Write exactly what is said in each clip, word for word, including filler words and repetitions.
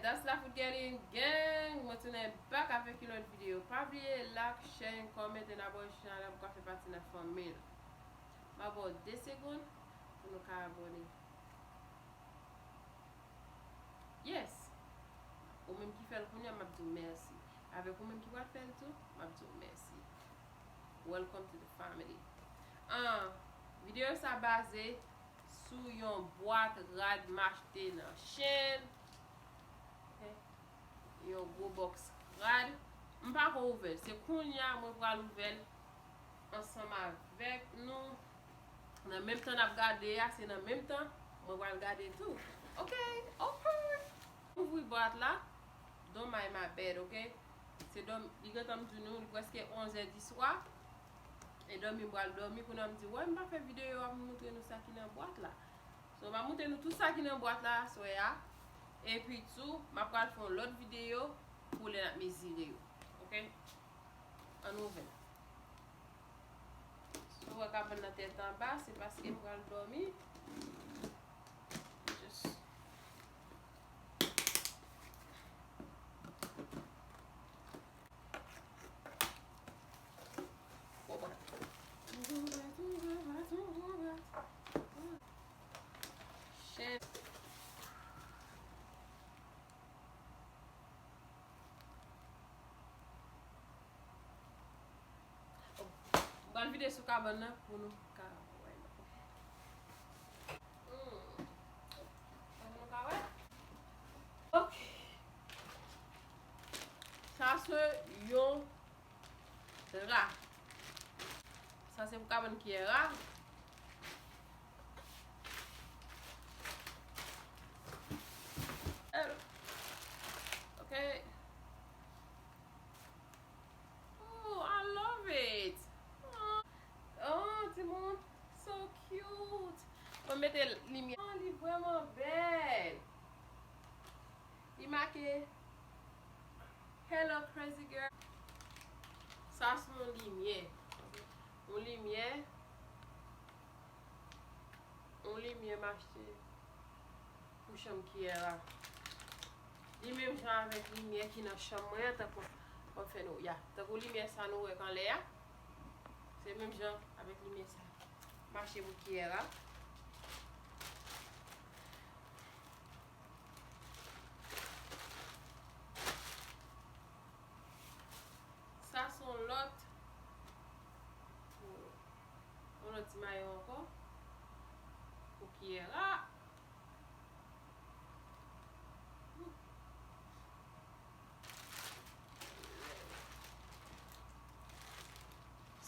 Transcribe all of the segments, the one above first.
That's Lafout Getting Gang. Mwen tounen back avèk yon lòt videyo. Pa bliye like, share, comment, and abone sou chanèl la pou ka fè pati nan fanmi l. M ap ba w de segonn pou nou ka abone. Yes! Ou menm ki fè l kounye a, m ap di w mèsi. Avèk ou menm ki pral fè l tou, m ap di w mèsi. Welcome to the family. Ah, videyo sa baze sou yon bwat rad m achte nan Shein. Ok. Yon gwo bòks rad. M pa ko ouvè l. Se kounye a mwen pral ouvè l ansanm avèk nou. Nan menm tan n ap gade a, se nan menm tan mwen pral gade tou. Ok, ok. Ouvri bwat la. Don't mind my bed, ok? Se dòm, li gentan m di nou, li prèske onz è di swa. E dòmi, m pral dòmi, kounye a m di, wè, m pa fè videyo a pou m montre nou sa ki nan bwat la. So, m ap montre nou tout sa ki nan bwat la aswè a. Epi tou, m ap pral fè yon lòt videyo pou lè n ap mezire yo. Ok? Ann ouvè l. Si w wè kabann nan tèt anba, se paske m pral dòmi. Just Chen. M pral vide sou kabann nan pou nou ka wè l. Hmm. Pou nou ka wè. Ok. Sa se yon ra. Sa se pou kabann kiyè ra. Ok. Oh, I love it. Oh, oh, timoun, so cute. Mwen mete limyè. Oh, li vrèman bèl. Li make, "Hello, crazy girl." Sa se yon limyè. Yon limyè. Yon limyè m achte pou chanm kiyè a. Li menm jan avèk limyè ki nan chanm mwen an, tankou w ap fè nou, ya. Tankou limyè sa nou wè k anlè a. Se menm jan avèk limyè sa. M achte pou kiyè a. Sa se yon lòt, yon lòt ti mayo ankò pou kiyè a.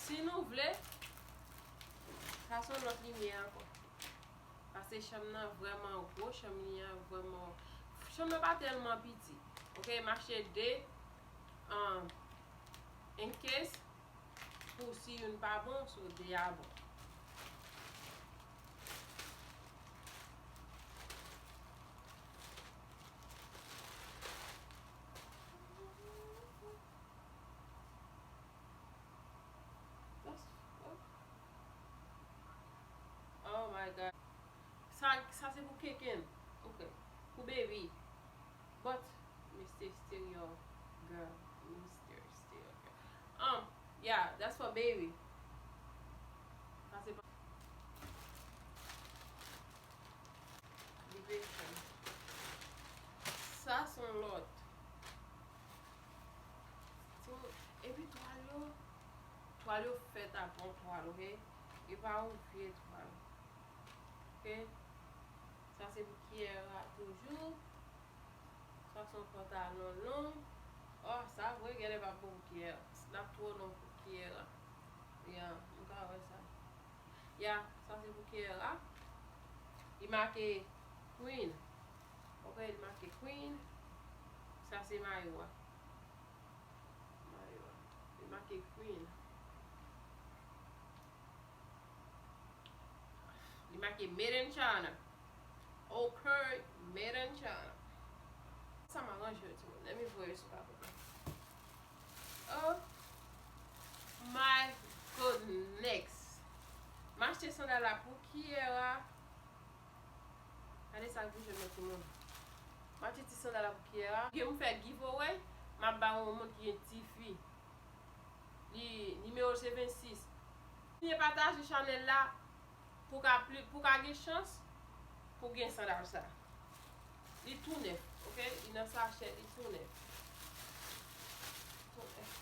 Si nou vle, sa se yon lòt limyè ankò. Paske chanm nan vrèman gwo, chanm li an vrèman, chanm nan pa tèlman piti. Ok, m achte de, um, in case, pou si youn pa bon, so de a bon. That's, oh. Oh my God. Sa, sa se pou Keken. Ok. Pou baby. But, Mister Stereo girl. Mister Stereo girl. Um, yeah, that's for baby. Sa se pa. Li vle fè. Sa se yon lòt. So, epi twal yo, twal yo fèt ak yon twal, ok? E pa yon vye twal. Ok? Sa se pou kiyè a toujou. Sa se yon pantalon long. Oh, sa vre, genlè pa bon pou kiyè a. L ap twò long pou kiyè a. Ya, m ka wè sa. Ya, sa se pou kiyè a. Li make Queen. Ok, li make Queen. Sa se mayo a. Mayo a. Li make Queen. Li make Made in China. Ok, Made in China. Sa m aranje yo, timoun. Let me voye sou kapot la. Oh my goodness. M achte sandal la pou kiyè a. Gade sa k vin jwenn mwen, timoun. M achte ti sandal la Kiera. Gen m fè giveaway, m ap ba yon moun ki gen tifi. Li, nimewo l se vennsis. Kontinye pataje chanèl la pou ka pli, pou ka gen chans pou gen sandal sa. Li tou nèf, oke? Li nan sachè, li tou nèf. Tou nèf.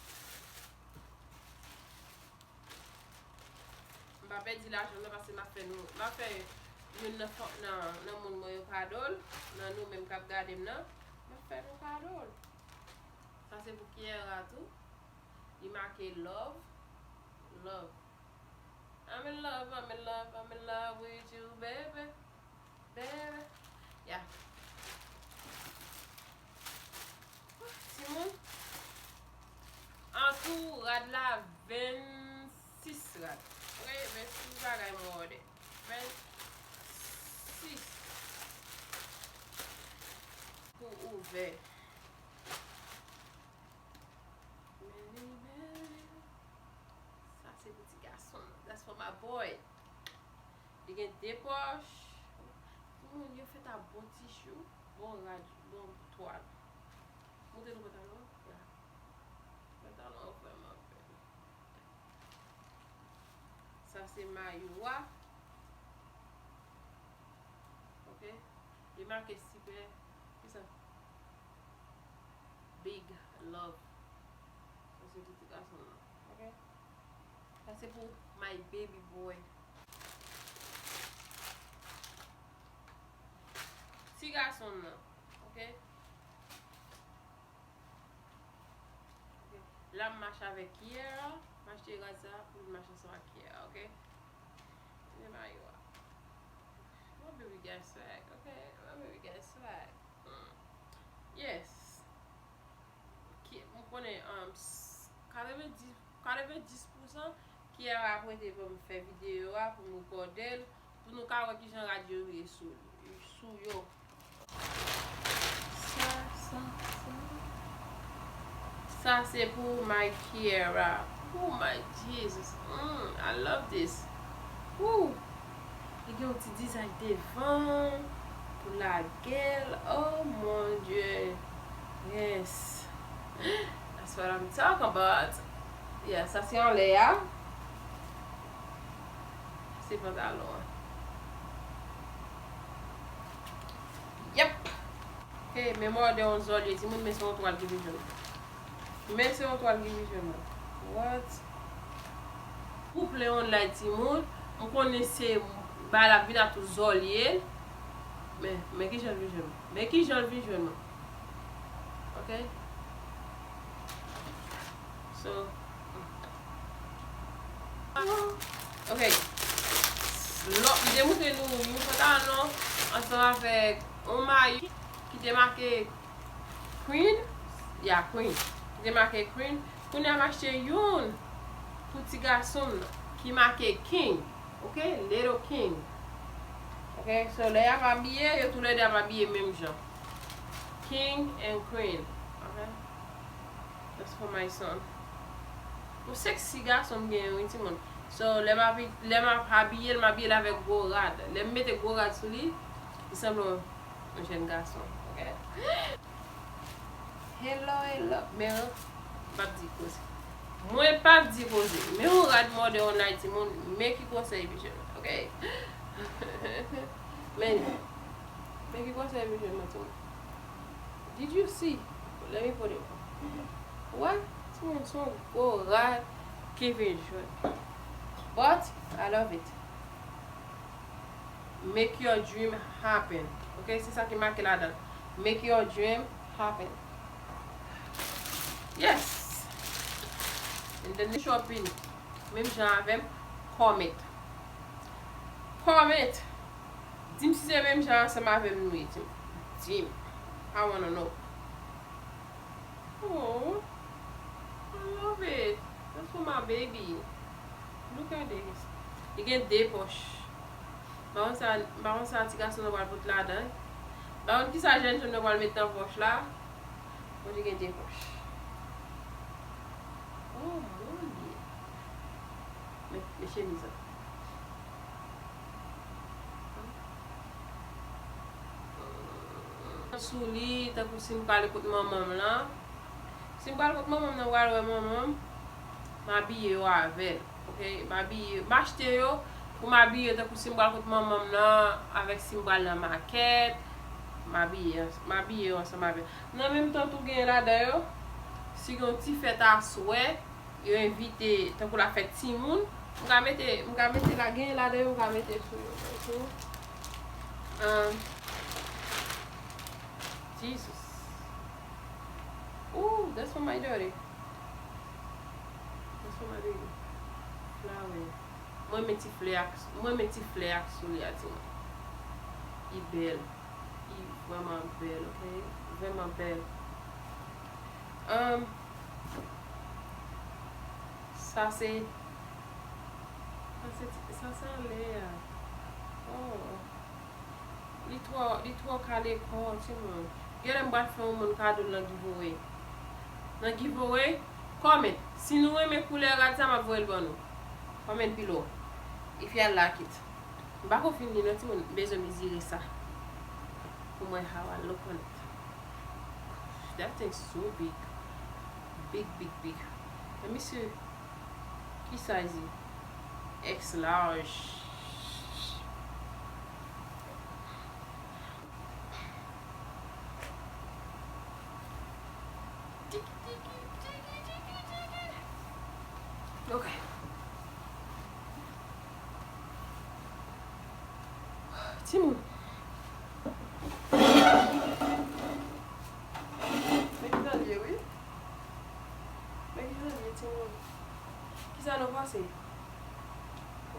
M pa pèdi lajan m nan paske m ap fè nou, m ap fè youn nan, nan, nan moun mwen yo kado l, nan nou menm k ap gade m nan, m ap fè nou kado l. Sa se pou Kiera tou. Li make love, love. I'm in love, I'm in love, I'm in love with you, baby. Baby. Yeah. Timoun. Antou rad la vennsis rad. Ok, vennsis bagay mwen òde. Vennsis. Pou ouvè. Sa se pou ti gason. That's for my boy. Li gen de pòch. Timoun, yo fèt a bon tijou, bon rad, bon twal. Montre nou pantalon an. Ya. Pantalon an vrèman bèl. Sa se mayo a. Ok. Li make sipè. Kisa? Big love. Sa se pou ti gason nan. Ok. Sa se pou my baby boy. Ti gason nan. Ok. Ok. La m mache avèk Kiera. M achte rad sa pou l mache ansanm ak Kiera, ok? Men mayo a. My baby got swag, ok? My baby got swag. Mm. Yes. Ki, m konnen, um, s-, katrevendis, katrevendis pousan Kiera ap rete pou m fè videyo a, pou m rekòde l, pou nou ka wè kijan rad yo ye sou, sou yo. Sa, sa, sa. Sa se pou my Kiera. Oh my Jesus. Mm, I love this. Ooh. Li gen yon ti dizay devan pou lagèl. Oh mon Dieu. Yes. That's what I'm talking about. Yeah, sa se anlè a. Se pantalon an. Yep. Ok, men m òde yon zòlye, timoun, men se yon twal ki vin jwenn mwen. Men se yon twal ki vin jwenn mwen. What? Koup Leon la, timoun. M konnen se bagay la vin a tou zòlye. Men, men kijan l vin jwenn mwen. Men kijan l vin jwenn mwen. Ok? So, ok. Lò, m te montre nou yon pantalon ansanm avèk yon mayo ki te make Queen. Ya, Queen. Ki te make Queen. Kounye a m achte youn pou ti gason m nan ki make King. Ok, Little King. Ok, so lè y ap abiye, yo toulède ap abiye menm jan. King and Queen. Ok. That's for my son. Yon sexy gason m genyen wi, timoun. So, lè m abi-, lè m ap abiye l, m abiye l avèk gwo rad. Lè m mete gwo rad sou li, li sanble yon, yon jèn gason. Ok? Hello, hello. Men, m p ap di koze. Mwen p ap di koze. Men yon rad mòde yon night, timoun. Men ki konsèy, Vision. Ok? Men, men ki konsèy, Vision, nan, timoun. Did you see? Let me put it. Wè, timoun, se yon gwo rad ki vin jwenn. But, I love it. Make your dream happen. Ok, se sa ki make ladan. Make your dream happen. Yes. And then shopping. Menm jan avè m, comment. Comment. Di m si se menm jan ansanm avè m nou ye, di m. Di m. I wanna know. Oh, I love it. That's for my baby. Look at this. Li gen de pòch. M pa konn sa, m pa konn sa ti gason nan pral pote ladan. M pa konn kisa jèn fanm nan pral met nan pòch la. Bon, li gen de pòch. Oh, mon Dieu. Men, men chemiz la. sou li, tankou si m prale kot manman m lan. Si m pral kot manman m nan, m pral wè manman m, m abiye yo avè l. Oke? M abiye, m achte yo pou m abiye yo tankou si m pral kot manman m nan, avèk si m pral nan makèt, m abiye, m abiye yo ansanm avè l. Nan menm tan tou gen ladan yo, si gen yon ti fèt aswè, yo envite, tankou la fèt timoun, m ka mete, m ka mete la, gen ladan yo, m ka mete sou yo. Tankou, um, Jesus. Ooh, that's for my daughter. That's for my baby. Flower. Mwen renmen ti flè a, mwen renmen ti flè a sou li a, timoun. Li bèl. Li vrèman bèl, oke? Vrèman bèl. Um, sa se, sa se, sa se anlè a. Oh. Li twò, li twò kale kò, timoun. Genlè m pral fè yon moun kado l nan giveaway. Nan giveaway, comment. Si nou renmen koulè rad sa, m ap voye l ban nou. Comment below if y'all like it. M pako fin li non, timoun. M bezwen mezire sa pou m wè how I look on it. That thing so big. Big, big, big. Let me see. Ki size li? X large. Tiki, tiki, tiki, tiki, tiki. Ok. Timoun. Men kijan l ye, wi. Men kijan l ye, timoun. Kisa nou panse?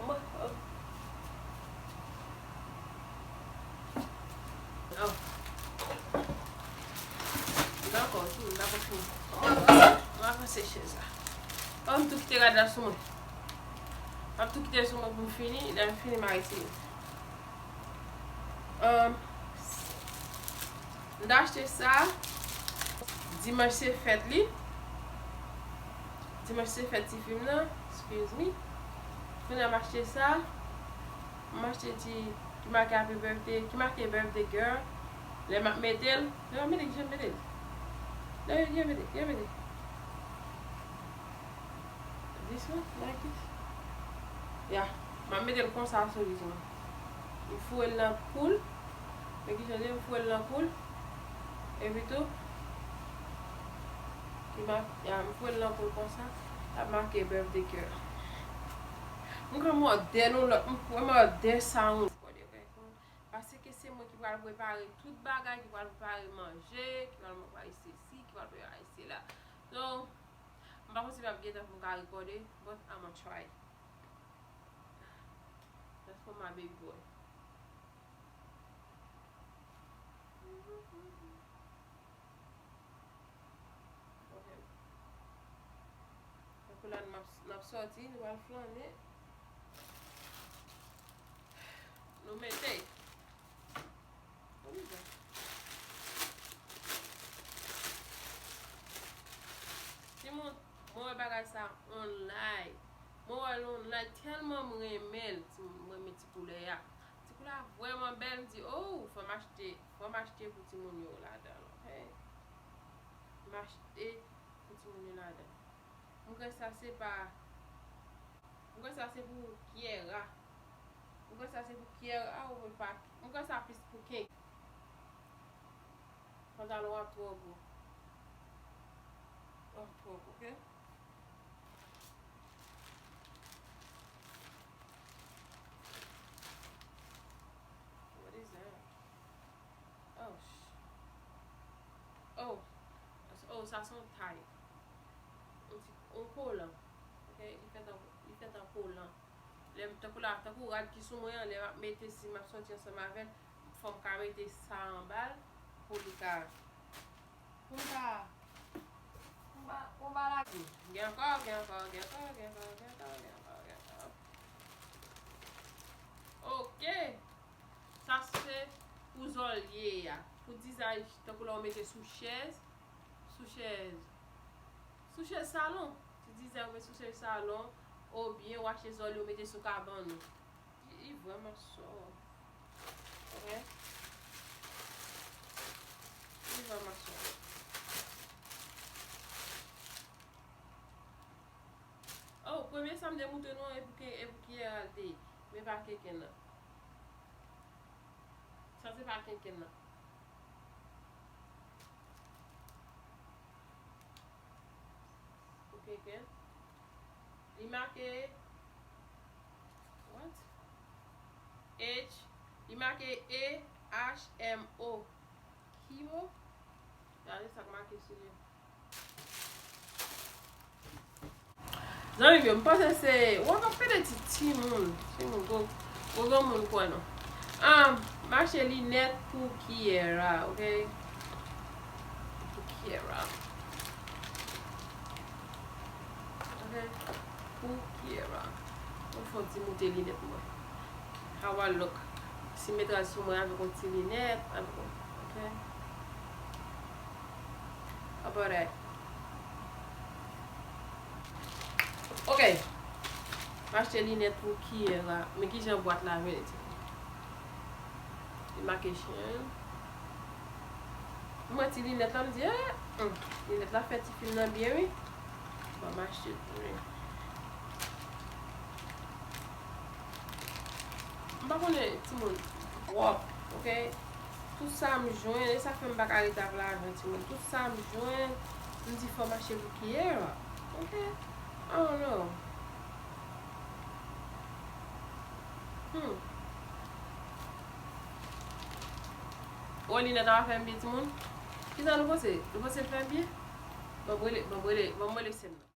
Mwen, oh. Oh. Dakò, timoun, dakò, timoun. Mwen avanse, mwen avanse chèz la. Ban m tou kite rad la sou mwen. M ap tou kite l sou mwen pou m fini. Lè m fini, m a retire. Um, m t achte sa. Dimanch se fèt li. Dimanch se fèt tifi m nan. Excuse me. Kounye a m achte sa. M achte ti, ki make happy birthday, ki make birthday girl. Lè m ap mete l, lè m ap mete, kijan m mete l? Lè, kijan m mete, kijan m mete? This one, like this. Yeah. M ap mete l konsa sou li, timoun. M foure l nan kou l. Men kijan l ye, m foure l nan kou l. Epi tou, ki ma-, yeah, m foure l nan kou l konsa. L ap make birthday girl. M kwè m òdè nou lòt, m kwè m òdè sa yon lòt. Paske se mwen ki pral prepare tout bagay, ki pral prepare manje, ki pral prepare sesi, ki pral prepare sela. So, m pa konn si m ap gen tan pou m ka rekòde, but I'ma try. That's for my baby boy. Ok. Tankou la, n ap, n ap sòti, nou pral flannen. Nou mete. Ann di sa. Timoun, mwen wè bagay sa online. Mwen wè l online, tèlman m renmen l, timoun, mwen renmen ti koulè a. Ti koulè a vrèman bèl, m di, oh, fò m achte, fò m achte pou timoun yo ladan l, ok? M achte pou timoun yo ladan. M kwè sa se pa, m kwè sa se pou Kiera. M kwè sa se pou Kiera oubyen pa, m kwè sa plis pou Ken. Pantalon an twò gwo. An twò gwo, ok? What is that? Oh, sh-, oh, oh, sa se yon tay. Yon ti, yon kolan. Ok, li fèt an, li fèt an kolan. Lè m, tankou la, tankou rad ki sou mwen an, lè m ap mete, si m ap sòti ansanm avè l, fò m ka mete sa anba l pou li ka, pou m ka, pou m pa, pou m pa lage. Gen ankò, gen ankò, gen ankò, gen ankò, gen ankò, gen ankò, gen ankò. Ok. Sa se pou zòlye a. Pou dizaj, tankou lè w mete sou chèz, sou chèz, sou chèz salon. Ti dizaj ou mete sou chèz salon, oubyen w achte zòlye ou mete sou kabann ou. Li, li vrèman soft. Ok? Premye sa m te montre nou an, e pou ke, e pou kiyè a l te ye. Men pa kenken nan. Sa se pa kenken nan. Pou kenken. Li make, what? H. Li make E H M O. Hemo? Gade sa k make sou li. Zanmi m yo, m panse se, w ap pede ti timoun, timoun, gwo, gwo granmoun kwè non. Ah, m achte linèt pou Kiera, ok? Pou Kiera. Ok? Pou Kiera. Mwen fè yon ti moute linèt mwen. How I look. Simetral sou mwen avèk yon ti linèt, avèk yon, ok? How about that? Ok. M achte linèt pou Kiera. Men kijan bwat la vini. Li make chen. M wè ti linèt la, m di, eh, hmm, linèt la fè ti fi m nan byen, wi. Bon, m achte l pou li. M pa konnen timoun. Twòp, ok? Tout sa m jwenn, e sa fè m pa ka rete ap lajan timoun. Tout sa m jwenn, m di fò m achte pou Kiera. Ok? I don't know. Hmm. O, linèt la pa fè m byen, timoun. Kisa nou panse? Nou panse l fè m byen? Ban m rele, ban m rele, ban m rele sè m nan.